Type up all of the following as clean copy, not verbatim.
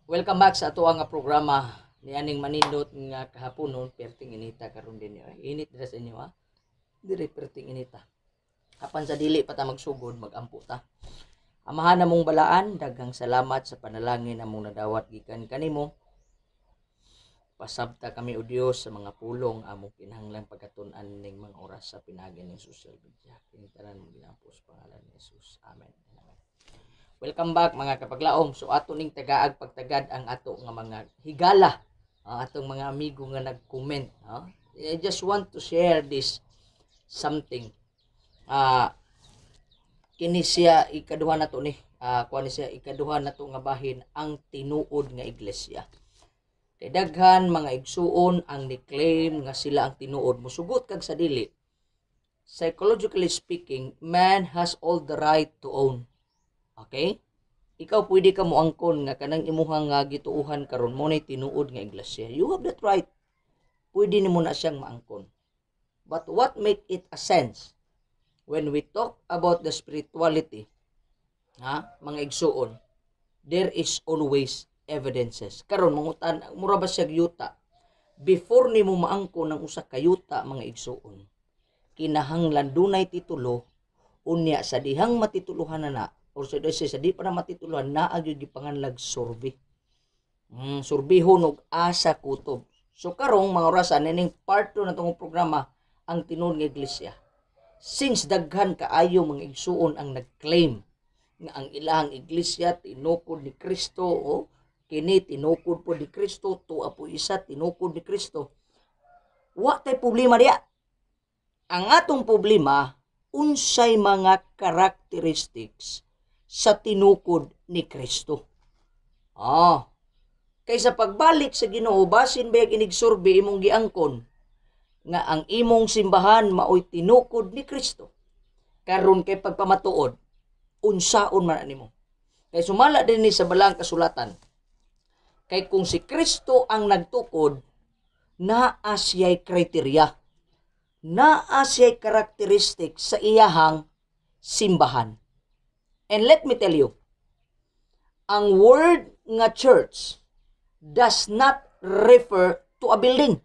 Welcome back sa ato nga programa ni aning manindot nga kahaponon, perting inita karon din. Init dira sa inyo, ha? Dire perting inita. Apan sa dili pa ta magsugod, magampo ta. Amahan namong balaan, daghang salamat sa panalangin among nadawat gikan kanimo. Pasabta kami, O Dios, sa mga pulong among kinahanglan pagkatun-an ning mga oras sa pinaagi ning social media. Kini tanan mo ginampo sa pangalan ni Jesus. Amen. Amen. Welcome back, mga kapaglaom. So ato ning tagaag pagtagad ang ato nga mga higala, ang atong mga amigo nga nag-comment. Ha? I just want to share this something. Kini siya ikaduha na to ni. Kuha ni siya ikaduha na to nga bahin, ang tinuod nga iglesia. Kay daghan mga igsuon ang ni-claim nga sila ang tinuod. Musugot kag sa dili. Psychologically speaking, man has all the right to own. Okay? Ikaw, pwede ka moangkon nga kanang imuhang nga gituuhan karon mo nay tinuod nga iglesia. You have that right. Pwede nimo na siyang maangkon. But what make it a sense when we talk about the spirituality, ha, mga igsuon, there is always evidences. Karon mangutan, mura ba siya yuta? Before nimo maangkon ang usa ka yuta, mga igsuon, kinahanglan dunay titulo. Unya sa dihang matituluhan na na or sa di pa na matituluhan, naa gyud gipanganlag survey. Surbihon og asa kutob. So karong mga orasan, nining part 2 na tong programa, ang tinuod nga iglesia. Since daghan kaayo mga igsuon ang nag-claim nga ang ilahang iglesia tinukod ni Kristo o kini tinukod po ni Kristo, tuwa po isa tinukod ni Kristo. Wa tay problema diya. Ang atong problema, unsay mga characteristics sa tinukod ni Kristo. Kaysa pagbalik sa Ginoo, basin ba inig-survey imong giangkon nga ang imong simbahan maoy tinukod ni Kristo. Karon kay pagpamatuod, unsaon man nimo? Kay sumala din ni sa balang kasulatan. Kay kung si Kristo ang nagtukod, naa siya'y criteria. Naa siya'y characteristic sa iyahang simbahan. And let me tell you, ang word nga church does not refer to a building.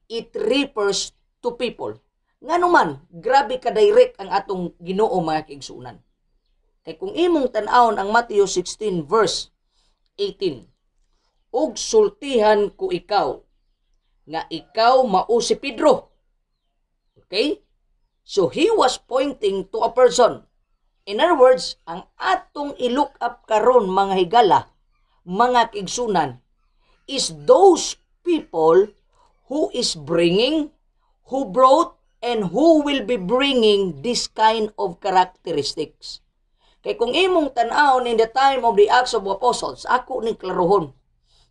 It refers to people. Ngano man, grabe ka direct ang atong Ginoo, mga kaigsuonan. Kay kung imong tan-awon ang Matthew 16 verse 18, "Ug sultihan ko ikaw nga ikaw mao si Pedro." Okay? So he was pointing to a person. In other words, ang atong i-look up karon, mga higala, mga kaigsuonan, is those people who is bringing, who brought, and who will be bringing this kind of characteristics. Kay kung imong tan-awon in the time of the Acts of Apostles, ako ni klarohon.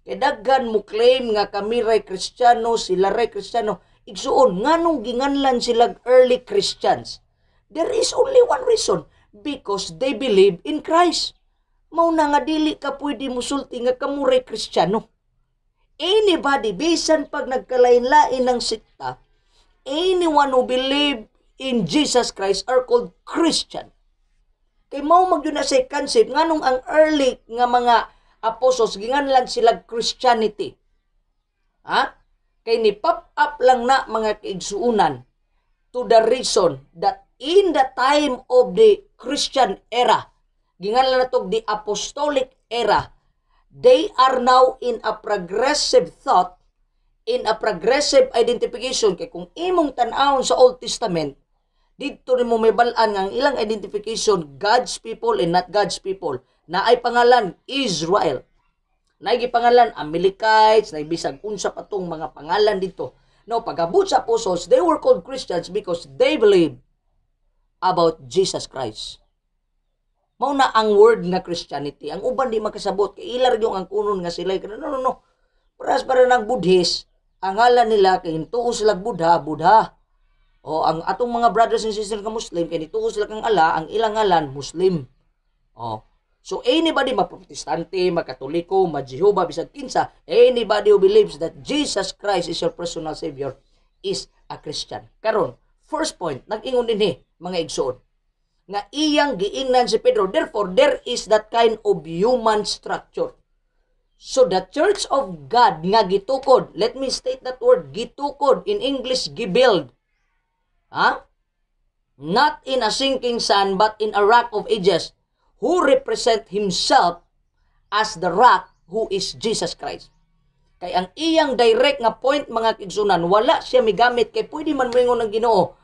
Kay daghan mo claim nga kami ray Kristiyano, sila ray Kristiyano. Igsuon, nganong ginganlan sila early Christians? There is only one reason: because they believe in Christ. Mao na nga dili ka pwede musulti nga kamo ray Kristiyano. Anybody, bisan pag nagkalain-lain ng sekta, anyone who believe in Jesus Christ are called Christian. Kay mao magyud na sa concept nganong ang early nga mga apostles ginganlan sila Christianity. Ha? Kay ni pop up lang na, mga kaigsuunan, to the reason that in the time of the Christian era, ginganlan na to the apostolic era, they are now in a progressive thought, in a progressive identification. Kay kung imong tan-awon sa Old Testament, didto nimo mahibal-an nga ang ilang identification, God's people and not God's people. Naay pangalan Israel. Naay gipangalan Amalekites, naay bisag unsa pa tong mga pangalan dito. No, pag-abot sa apostles, they were called Christians because they believe about Jesus Christ. Mao na ang word nga Christianity. Ang uban di makasabot kay ila ra ang kunon nga sila. No, no, no. Paras para ng Buddhist, ang ngalan nila kay tuo sila Buddha, Buddha. O ang atong mga brothers and sisters nga Muslim, kay nituo sila kang Allah, ang ilang ngalan Muslim. O. So anybody, ma-Protestante, ma-Katoliko, ma-Jehovah, bisag kinsa, anybody who believes that Jesus Christ is your personal savior is a Christian. Karon, first point, nag-ingon dinhi, mga igsoon, nga iyang giingnan si Pedro. Therefore, there is that kind of human structure. So the Church of God nga gitukod, let me state that word, gitukod, in English, gibuild. Ha? Not in a sinking sand, but in a rock of ages, who represent himself as the rock, who is Jesus Christ. Kay ang iyang direct nga point, mga kaigsuonan, wala siya migamit kay pwede man moingon ng Ginoo,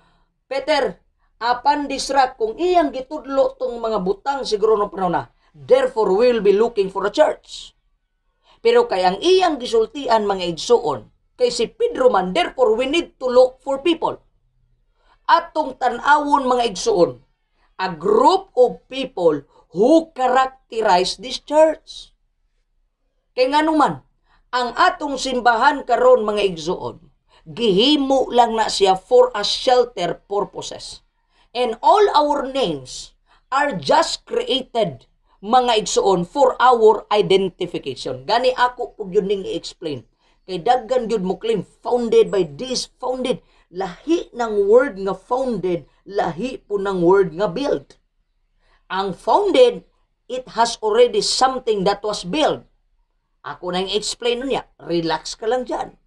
"Peter, upon this rock," kung iyang gitudlo tong mga butang siguro no panahon na, therefore we will be looking for a church. Pero kay ang iyang gisultian, mga igsuon, kay si Pedro man, therefore we need to look for people. Atong tan-awon, mga igsuon, a group of people who characterize this church. Kay ngano man, ang atong simbahan karon, mga igsuon, gihimo lang na siya for a shelter purposes. And all our names are just created, mga igsuon, for our identification. Gani ako pug yun ning i-explain. Kay daghan gyud mo claim founded by this, founded. Lahi ng word nga founded, lahi po ng word nga build. Ang founded, it has already something that was built. Ako nang explain niya. Relax ka lang dyan.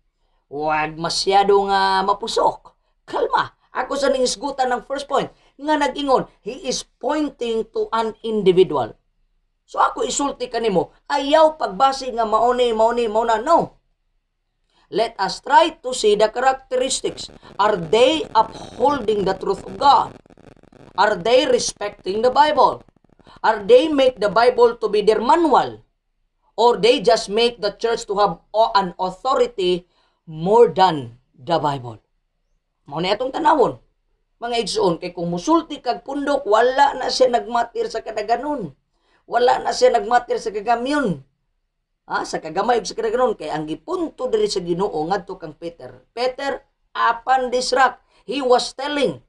Huwag masyado nga mapusok. Kalma. Ako sa ning isgutan ng first point nga nag-ingon, he is pointing to an individual. So ako isulti kanimo, ayaw pagbase nga mauni, mauni, mauna. No. Let us try to see the characteristics. Are they upholding the truth of God? Are they respecting the Bible? Are they make the Bible to be their manual? Or they just make the church to have an authority more than the Bible? Mao ni atong tanawon, mga igsoon, kay kung musulti kag pundok, wala na siya nagmatir sa kadaganon. Wala na siya nagmatir sa kagamyon. Ha? Sa kagamay ug sa kadaganon, kay ang gipunto diri sa Ginoo ngadto kang Peter. "Peter, upon this rock," he was telling.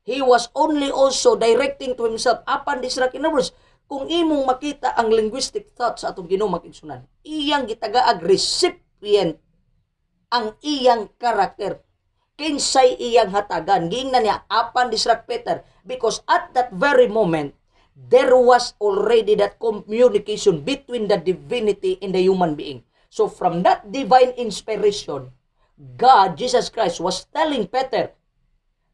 He was only also directing to himself, upon this rock. In other words, kung imong makita ang linguistic thoughts sa atong Ginoo, mga igsuonan, iyang gitagaag recipient ang iyang karakter. Kinsay iyang hatagan? Giingnan niya, "Upon this rock, Peter," because at that very moment, there was already that communication between the divinity and the human being. So from that divine inspiration, God, Jesus Christ, was telling Peter,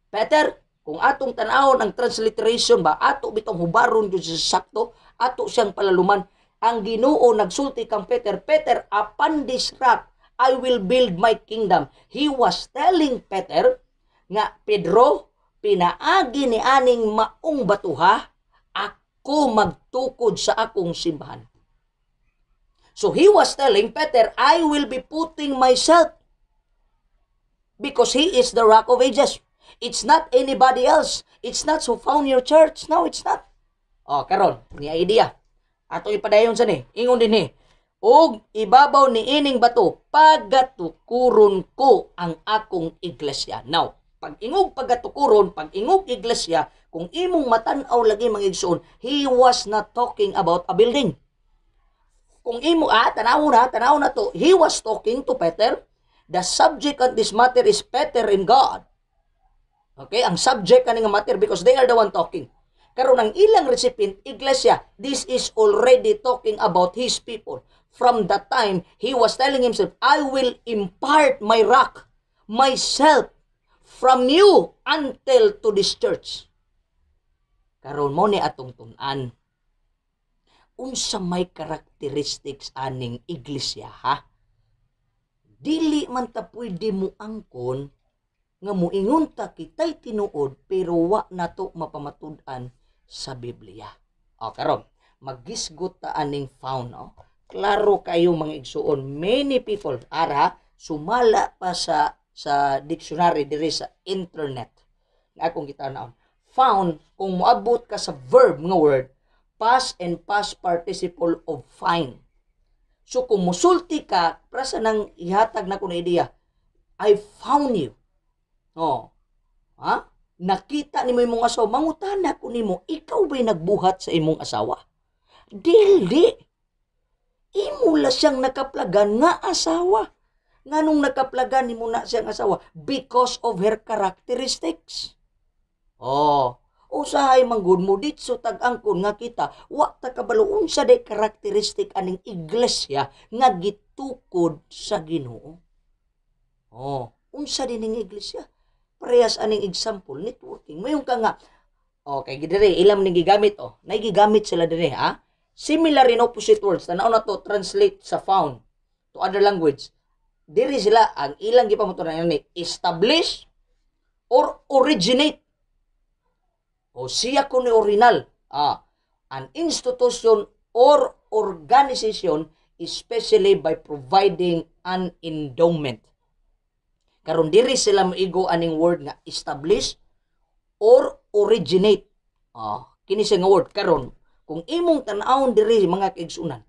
"Peter," kung atong tanawon ang transliteration ba, ato bitong hubaron gyud sa sakto, ato siyang palaluman. Ang Ginoo nagsulti kang Peter, "Peter, upon this rock, I will build my kingdom." He was telling Peter nga, "Pedro, pinaagi ni aning maong batuha, ako magtukod sa akong simbahan." So he was telling Peter, "I will be putting myself," because he is the Rock of Ages. It's not anybody else. It's not who found your church. No, it's not. Oh, karon, ni idea. Ato ipadayon sa ni. Ingon din ni. "Ug ibabaw ni ining bato pagatukuron ko ang akong iglesia." Now, pag ingog pagatukuron, pag ingog iglesia, kung imong matan-aw lagi, mga igsoon, he was not talking about a building. Kung imo tanaw na to, he was talking to Peter. The subject of this matter is Peter and God. Okay, ang subject kani nga matter because they are the one talking. Karon ang ilang recipient, iglesia, this is already talking about his people. From that time, he was telling himself, "I will impart my rock, myself, from you until to this church." Karon mo ni atong tun-an. Unsa may characteristics aning iglesia, ha? Dili man ta pwede mo angkon nga muingon ta kitay tinuod pero wa nato mapamatud-an sa Biblia. O karon, magisgot ta aning found, no? Klaro kayo, mga igsuon, many people ara sumala pa sa dictionary diri sa internet. Nga akong gitan-awon. Found, kung moabot ka sa verb nga word, past and past participle of find. So kung musulti ka, para sa nang ihatag na ko na idea, "I found you." Oh. Ha? Nakita nimo imong asawa, mangutana ko nimo, ikaw ba'y nagbuhat sa imong asawa? Dili. Imo la siyang nakaplagan nga asawa. Nganong nakaplagan nimo na siyang asawa? Because of her characteristics. Oh, Usahay manggod mo ditso tag-angkon nga kita wa ta kabalo unsa day karakteristik aning iglesia nga gitukod sa Ginoo. Oh, unsa din ning iglesia? Parehas aning example, networking. Mayon ka nga, okay, gidire ilam ning gigamit, oh. Nay gigamit sila dire, ha? Similar in opposite words. Tanaw na to translate sa found to other language. Diri sila ang ilang gipamatunan ni establish or originate. O siya ko ni original. An institution or organization, especially by providing an endowment. Karon diri sila moigo aning word nga establish or originate. Kini siya nga word karon kung imong tan-awon diri, mga kaigsunan.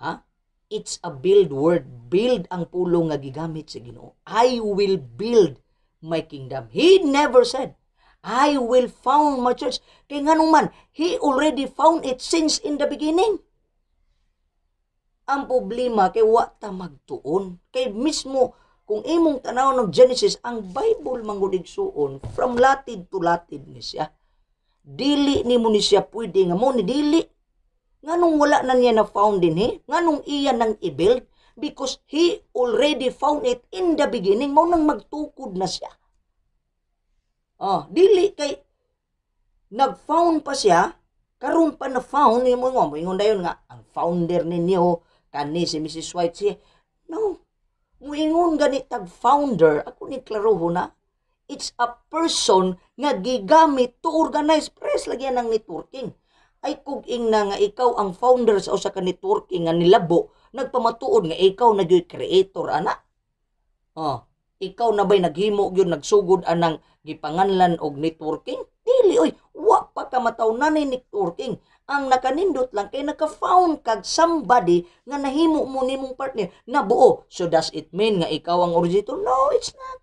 Ha? It's a build word. Build ang pulong nga gigamit sa Ginoo. "I will build my kingdom." He never said, "I will found my church." Kay nganong man, He already found it since in the beginning. Ang problema kay wa ta magtuon. Kay mismo kung imong tanaw ng Genesis, ang Bible manggod, igsuon, from latid to latid ni siya. Dili nimo ni siya pwede nga mo ni dili. Nganong wala na niya na found din he? Nganong iya nang i-build? Because He already found it in the beginning. Mao nang magtukod na siya. Oh, dili kay nag-found pa siya, karon pa na found nimo nga moingon dayon nga ang founder ninyo kani si Mrs. White siya. No. Muingon gani tag founder, ako ni klaroho na it's a person nga gigamit to organize press lagi ng networking. Ay kung ingna nga ikaw ang founder sa usa ka networking nga nilabo, nagpamatuod nga ikaw na gyud creator ana. Oh, ikaw na ba'y naghimo gyud, nagsugod anang gipanganlan og networking? Dili oy, wa pa ka mataw na ni networking. Ang nakanindot lang kay naka-found kag somebody nga nahimo mo nimong partner na buo. So does it mean nga ikaw ang originator? No, it's not.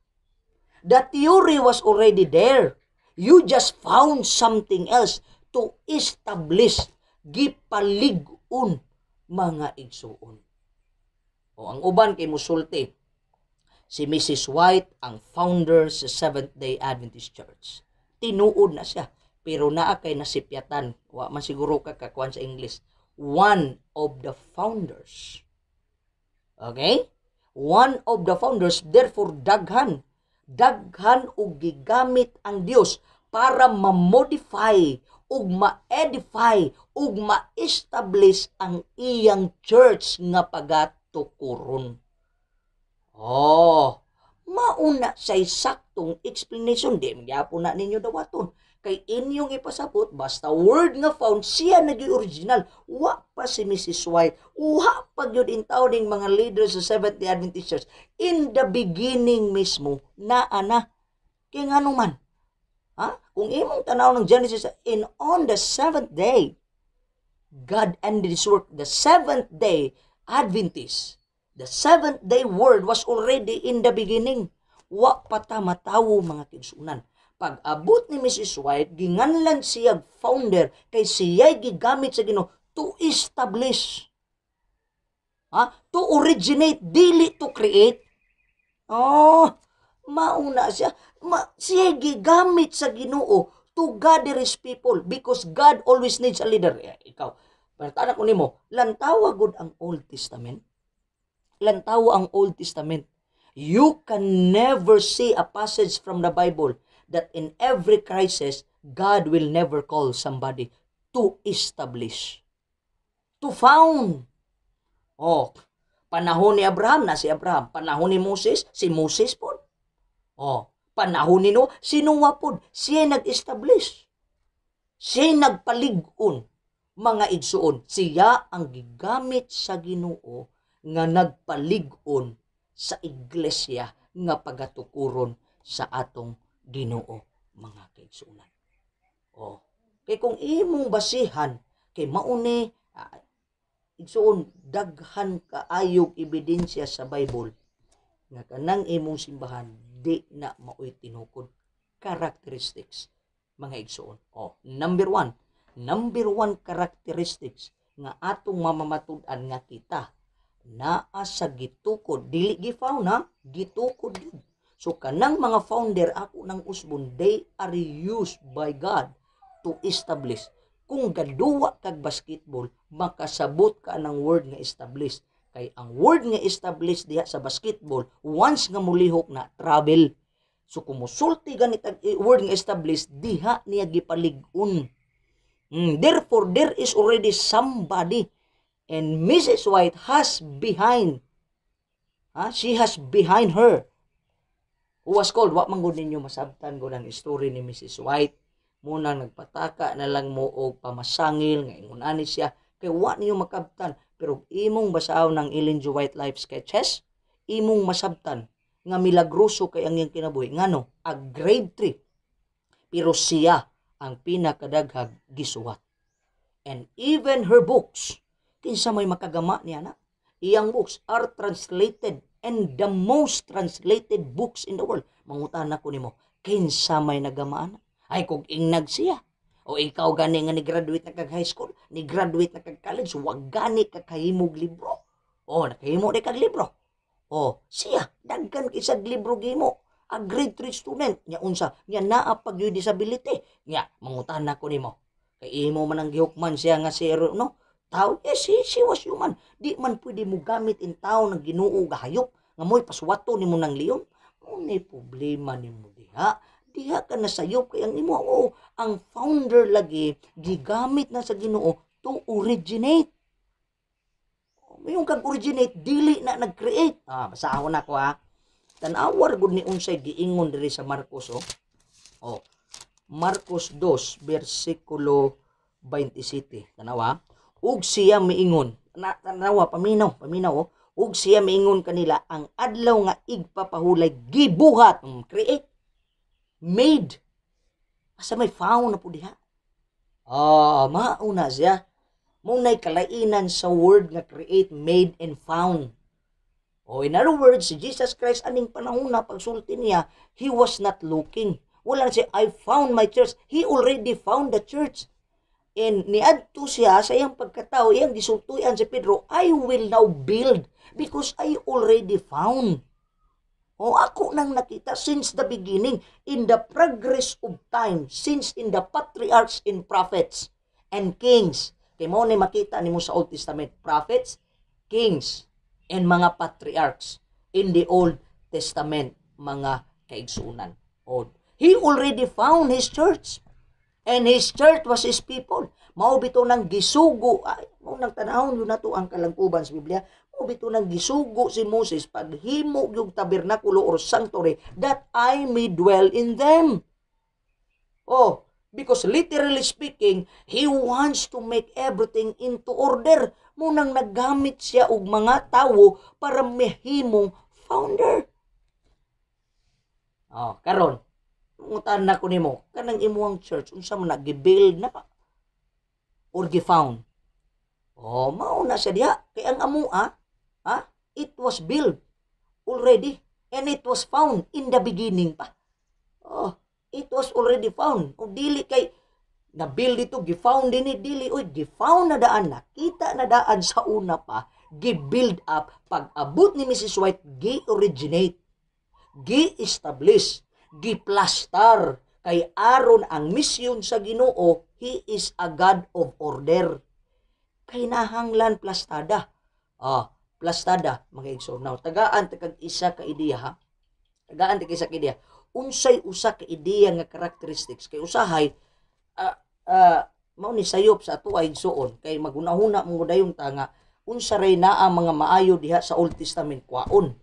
The theory was already there. You just found something else to establish, gipalig-on, mga igsuon. O ang uban kay musulti, si Mrs. White ang founder sa Seventh-day Adventist Church. Tinuod na siya, pero naa kay nasipyatan. Wa man siguro ka kakuan sa English. One of the founders. Okay? One of the founders, therefore daghan. Daghan og gigamit ang Dios para ma-modify ug ma-edify ug ma-establish ang iyang church nga pagatukuron. Oh, mauna sa saktong explanation, di magyapon na ninyo dawaton. Kay inyong ipasabot basta word nga found, siya naging original. Wa pa si Mrs. White, wa pa gyud in ning mga leaders sa Seventh-day Adventist Church. In the beginning mismo, naa na. Kay ngano man? Ha? Kung imong tanaw ng Genesis, in on the seventh day, God ended His work. The seventh day Adventist, the seventh day word was already in the beginning. Wa pa ta matawo, mga kaigsunan. Pag abot ni Mrs. White, ginganlan siya founder kay siya gigamit sa Ginoo to establish. Ha? To originate, dili to create. Oh, mauna siya. Siya gigamit sa Ginoo to gather His people because God always needs a leader. Eh, ikaw, panatanan ko nimo, lantawa gud ang Old Testament, lantawa ang Old Testament. You can never see a passage from the Bible that in every crisis, God will never call somebody to establish, to found. Oh, panahon ni Abraham na si Abraham. Panahon ni Moses, si Moses po. Oh, panahon ni Noah, si Noah po. Siya nag-establish. Siya nagpalig-on, mga igsuon. Siya ang gigamit sa Ginoo nga nagpalig-on sa iglesia nga pagatukuron sa atong Ginoo, mga kaigsuonan. Oh, kay kung imong basihan kay mauni, igsuon, daghan kaayog ebidensya sa Bible nga kanang imong simbahan di na maoy tinukod. Characteristics, mga igsuon. Oh, number 1, number one characteristics nga atong mamamatud-an nga kita naa sa gitukod, dili gi-found ha, gitukod yun. So kanang mga founder, ako nang usbon, they are used by God To establish. Kung gaduwa kag basketball, makasabot ka ng word nga "establish." Kay ang word nga "establish" diha sa basketball, once nga mulihok na, travel. So kung musulti ganit ang word nga "establish", diha niya gipalig-on. Therefore, there is already somebody and Mrs. White has behind. Ha? She has behind her who was called. Wa man gud ninyo masabtan gud ang story ni Mrs. White. Munang nagpataka na lang mo og pamasangil nga ingon ani siya kay wa niyo makabtan, pero imong basahon ng Ellen G. White Life Sketches, imong masabtan nga milagroso kay ang iyang kinabuhi. Ngano? A grade 3, pero siya ang pinakadaghag gisuwat. And even her books, kinsa may makagama niya na, iyang books are translated and the most translated books in the world. Mangutana ko nimo, kinsa may nagamaan? Ay, kung ingnag siya. O ikaw gani nga ni graduate na kag high school, ni graduate na kag college, wag gani ka kahimog libro. O, nakahimo di kag libro. O, siya, daghan kisag libro gimo. A grade 3 student, nya unsa, nya naa pag yung disability. Nya, mangutana ko nimo. Kay imo man ang gihukman siya nga si no? Tao, yes, she was human. Di man pwede mo gamit in tao ng Ginoo gahayop nga mo'y paswato nimo ng leon. Mao problema nimo diha. Diha ka nasayop kay ang imo, oh, ang founder lagi gigamit na sa Ginoo to originate. Yung kag originate, dili na nag-create. Ah, basahon na ko ha. Tan-awar gud ni unsay giingon diri sa Marcos, oh. Oh. Marcos 2 bersikulo 27. Tanawa. Ug siya miingon. Na, tanawa, paminaw, paminaw, oh. Ug siya miingon kanila, "Ang Adlaw nga Igpapahulay gibuhat," create, made. Asa may found na po diha? Ah, mauna siya. Muna'y kalainan sa word nga "create", "made", and "found". O in other words, si Jesus Christ aning panahon na pagsulti niya, he was not looking. Wala na siya, "I found my church." He already found the church. And niadto siya sa iyang pagkatao, iyang gisultuyan si Pedro, "I will now build because I already found." O ako nang nakita since the beginning, in the progress of time, since in the patriarchs and prophets and kings. Kay mao ni makita nimo sa Old Testament, prophets, kings, and mga patriarchs in the Old Testament, mga kaigsunan. O, he already found his church. And his church was his people. Mao bito nang gisugo, ay, mao nang tanawon yun nato ang kalangkuban sa Biblia. Mao bito nang gisugo si Moses paghimo yung tabernakulo or sanctuary that I may dwell in them. Oh, because literally speaking, he wants to make everything into order. Munang naggamit siya og mga tawo para mahimong founder. Oh, karon, mangutan na ko nimo, kanang imuhang church, unsa man na, gi-build na or gi-found? Oh, mao na siya diha. Kay ang amua, ha? It was built already and it was found in the beginning pa. Oh, it was already found. Kung dili kay na build dito, gi-found din ni dili, oy, gi-found na daan, nakita na daan sa una pa, gi-build up. Pag abot ni Mrs. White, gi-originate, gi-establish, gi-plastar kay aron ang misyon sa Ginoo. He is a God of order. Kay nahanglan plastada. Ah, plastada, mga igsoon. Now, tagaan ta kag isa ka ideya ha. Tagaan ta isa ka ideya. Unsay usa ka ideya nga characteristics? Kay usahay mao ni sayop sa ato ay igsoon kay magunahuna mo dayon ta nga unsa ray naa mga maayo diha sa Old Testament kwaon.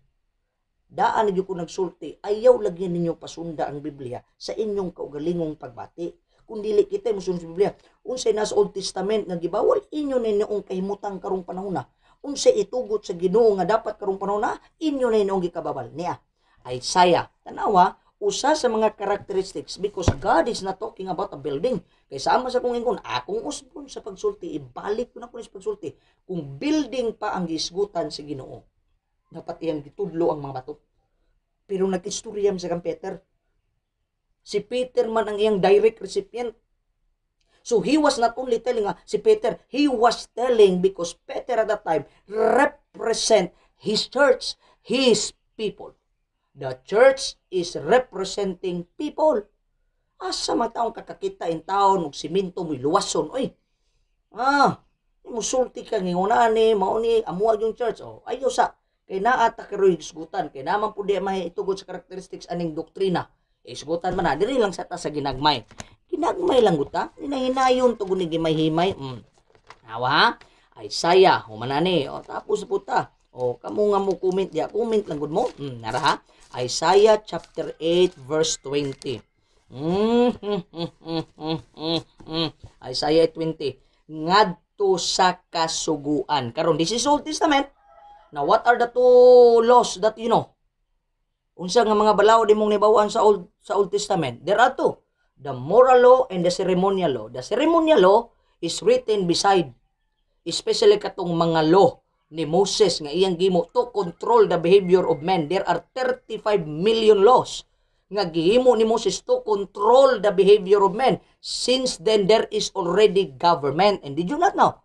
Daan gyud ko nagsulti, ayaw lagi ninyo pasunda ang Biblia sa inyong kaugalingong pagbati. Kung dili kita mosunod sa Biblia, unsay nasa Old Testament nga gibawal, inyo na ninyong kahimutang karong panahon na. Unsay itugot sa Ginoo nga dapat karong panahon na, inyo na ninyong gikababal. Niya, Isaiah, tanawa, usa sa mga characteristics because God is not talking about a building. Kay sama sa kong ingon, akong usbon sa pagsulti, ibalik ko na ko sa pagsulti. Kung building pa ang gisgutan sa Ginoo, dapat iyang gitudlo ang mga bato. Pero nag-istorya sa kang Peter. Si Peter man ang iyang direct recipient. So he was not only telling si Peter, he was telling because Peter at that time represent his church, his people. The church is representing people. Asa man taong kakakita in taon og simento mo luwason, oy. Ah, musulti ka ngingon ani mao ni amuha yung church. Oh, ayo sa kay naa ta karoy hisgutan kay naman pud di mahitugod sa characteristics aning doktrina. Hisgutan man na diri lang sa ta sa ginagmay. Ginagmay lang gud ta. Hinahinayon to guni gimay-himay. Awa ha? Isaiah, human ani. O, tapos po ta. O, kamo nga mo comment diya, comment lang gud mo. Nara ha? Isaiah chapter 8 verse 20. Isaiah 8:20. Ngadto sa kasuguan. Karon, this is Old Testament. Now, what are the two laws that you know? Unsa nga mga balaod imong nibawaan sa Old Testament? There are two. The moral law and the ceremonial law. The ceremonial law is written beside, especially katong mga law ni Moses nga iyang gimo to control the behavior of men. There are 35 million laws nga gihimo ni Moses to control the behavior of men. Since then, there is already government. And did you not know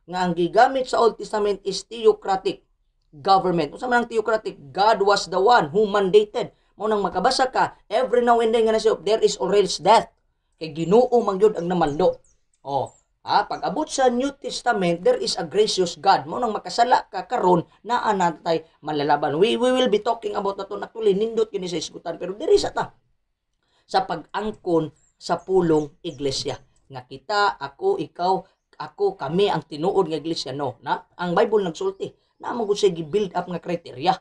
nga ang gigamit sa Old Testament is theocratic government? Unsa man ang theocratic? God was the one who mandated. Mao nang makabasa ka every now and then nga nasiya, there is already death. Kay Ginoo man gyud ang namando. Oh, ah, pag abot sa New Testament, there is a gracious God. Mao nang makasala ka karon, naa natay malalaban. We will be talking about that. Actually, nindot kini sa isgutan, pero diri sa ta sa pag-angkon sa pulong iglesia nga kita, ako, ikaw, ako, kami ang tinuod nga iglesia, no na ang Bible nagsulti na mo gud siya gi-build up nga criteria.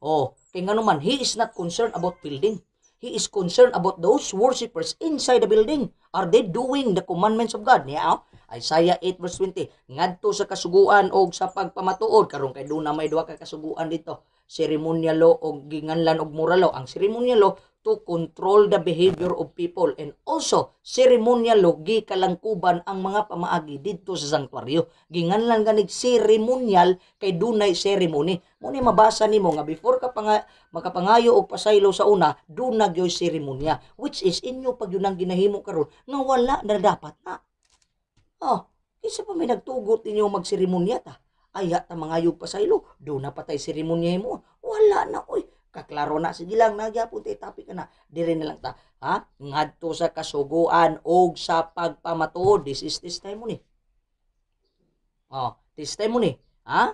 Oh, kay ngano man, he is not concerned about building. He is concerned about those worshipers inside the building. Are they doing the commandments of God? Niya, oh? Isaiah 8 verse 20. Ngadto sa kasuguan og sa pagpamatuod. Karon kay doon na may duha ka kasuguan dito. Ceremonial law og ginganlan og moral law. Ang ceremonial law to control the behavior of people, and also ceremonial law gikalangkuban ang mga pamaagi didto sa sanktuaryo. Ginganlan ganig ceremonial kay dunay ceremony. Mo ni mabasa nimo nga before ka panga, makapangayo og pasaylo sa una, duna gyoy seremonya, which is inyo pag yun ang ginahimo karon nga wala na dapat na. Oh, kinsa pa may nagtugot ninyo magseremonya ta? Ayha ta mangayo pasaylo, duna pa tay seremonya mo. Wala na, oy. Kaklaro na, sige lang, nagyapon tay topic ka na. Dire na lang ta. Ha? Ngadto sa kasuguan og sa pagpamatuod. This is testimony. Oh, testimony. Ha?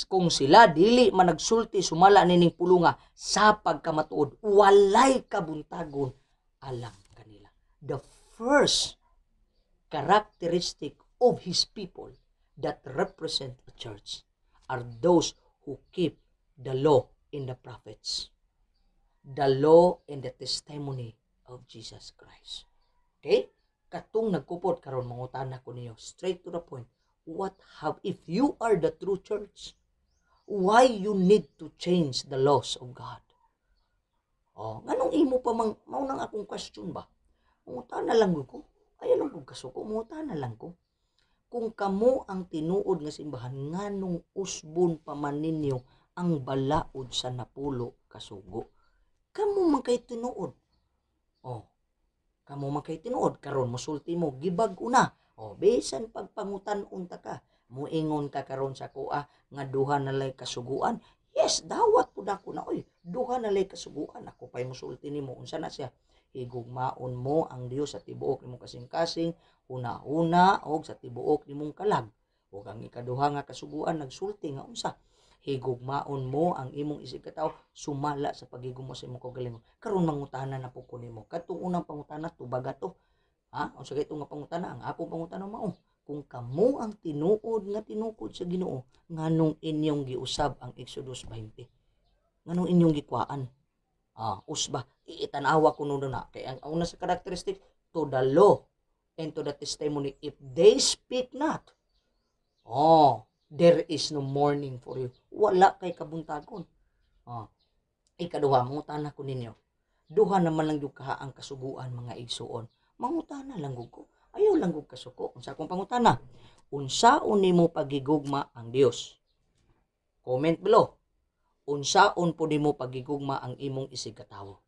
Kung sila dili man nagsulti sumala nining pulunga sa pagkamatuod, walay kabuntagon alang kanila. The first characteristic of his people that represent a church are those who keep the law in the prophets, the law and the testimony of Jesus Christ. Okay? Katong nagkupot karon, mangutana ko niyo straight to the point. What have if you are the true church, why you need to change the laws of God? Oh, nganong imo pa mang mao nang akong question ba? Mangutana lang ko. Ayaw lang kong kasuko, mangutana lang ko. Kung kamo ang tinuod nga simbahan, nganong usbon pa man ninyo ang balaod sa 10 kasugo? Kamo man kay tinuod. Oh. Kamo man kay tinuod karon mosulti mo gibag-o na. Oh, bisan pagpangutan-on ta ka, muingon ka karon sa kuha nga duha na lay kasuguan. Yes, dawat pud ako na, oy. Duha na lay kasuguan. Ako pay mosulti nimo unsa na siya? Higugmaon mo ang Dios sa tibuok nimong kasing-kasing, huna-huna og sa tibuok nimong kalag. Ug ang ikaduha nga kasuguan nagsulti nga unsa? Higugmaon mo ang imong isig katawo sumala sa paghigugma sa imong kaugalingon. Karon mangutana na po ko nimo. Katong unang pangutana, tubaga to. Ha? Unsa kay nga pangutana? Ang akong pangutana mao, kung kamo ang tinuod nga tinukod sa Ginoo, nganong inyong giusab ang Exodus 20? Nganong inyong gikuhaan? Ah, usba, iitanawa ko nuno na. Kay ang una sa characteristic, to the law and to the testimony, if they speak not, oh, there is no morning for you. Wala kay kabuntagon. Oh. Ikaduha, mangutana ko ninyo. Duha naman lang yung kaha ang kasuguan, mga igsuon. Mangutana lang gud ko. Ayaw lang gud kasuko. Unsa akong pangutana? Unsaon nimo pagigugma ang Dios? Comment below. Unsaon po nimo pagigugma ang imong isig katawo?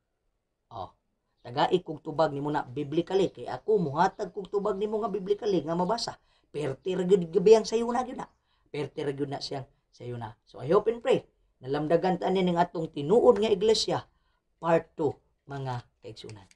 Oh. Tagai kog tubag nimo na biblically kay ako muhatag kog tubag nimo nga biblically nga mabasa. Perti ra gyud gabi ang sayo na gyud na. Perti ra gyud na siyang sayo na. So I hope and pray nalamdagan ta ning atong tinuod nga iglesia part 2, mga kaigsunan.